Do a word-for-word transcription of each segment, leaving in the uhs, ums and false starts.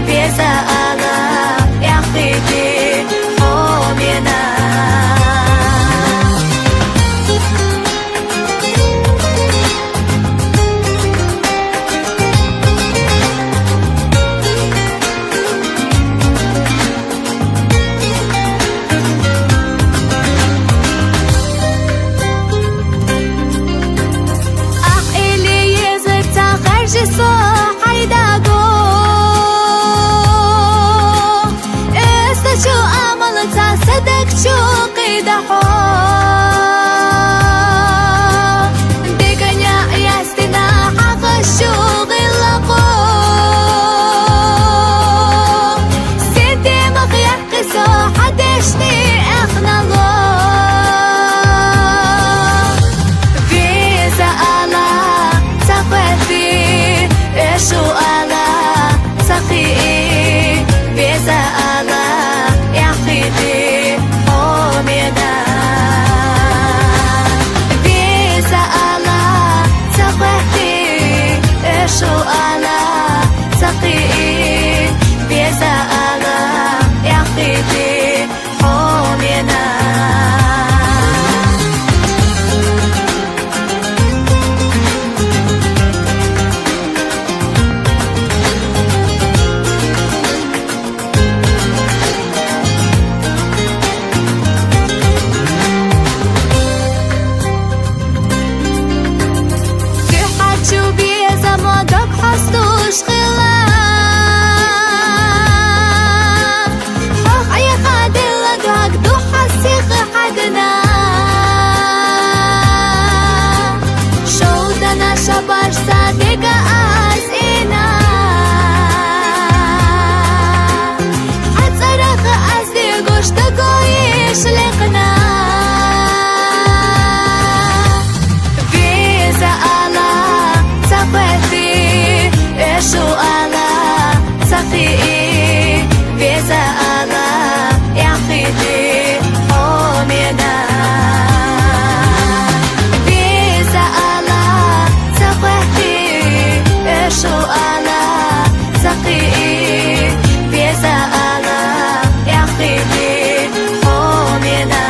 Беза ала яхиди хомена. Ахь Элиезер, ца хержи со хьайдаго, эста чу амал ца садак чу къидахьо. Деканя ястина хьахаш чу гъилакъо. Сентемах я Къисо хьадешни эхнало. Беза ала ца хвехти, эшу ала ца хии. Беза ала яхиди хомена. Беза ала ца хвехти, эшу ала ца хии. Беза ала яхиди хомена. Дуьхьа чу беза мо дог хьастуш хила. Хьох Ӏехадилла дог духьа сиха хьадна. Шовдана шабаш ца дега аз ина. Хьацарах аз дегош дагоиш лекна. Беза ала ца хвехти, эшу ала ца хии. Беза ала яхиди хомена. Беза ала ца хвехти, эшу ала ца хии. Беза ала яхиди хомена.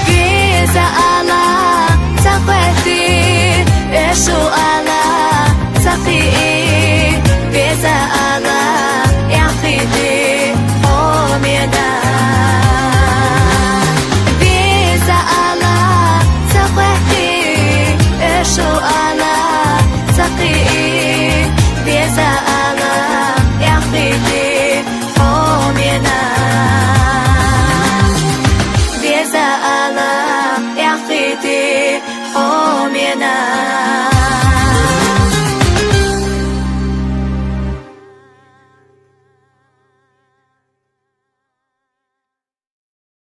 Беза ала ца хвехти, эшу ала ца хии. Беза ала яхиди хомена. Беза ала ца хвехти, эшу ала ца хии. Беза ала яхиди хомена. Беза ала яхиди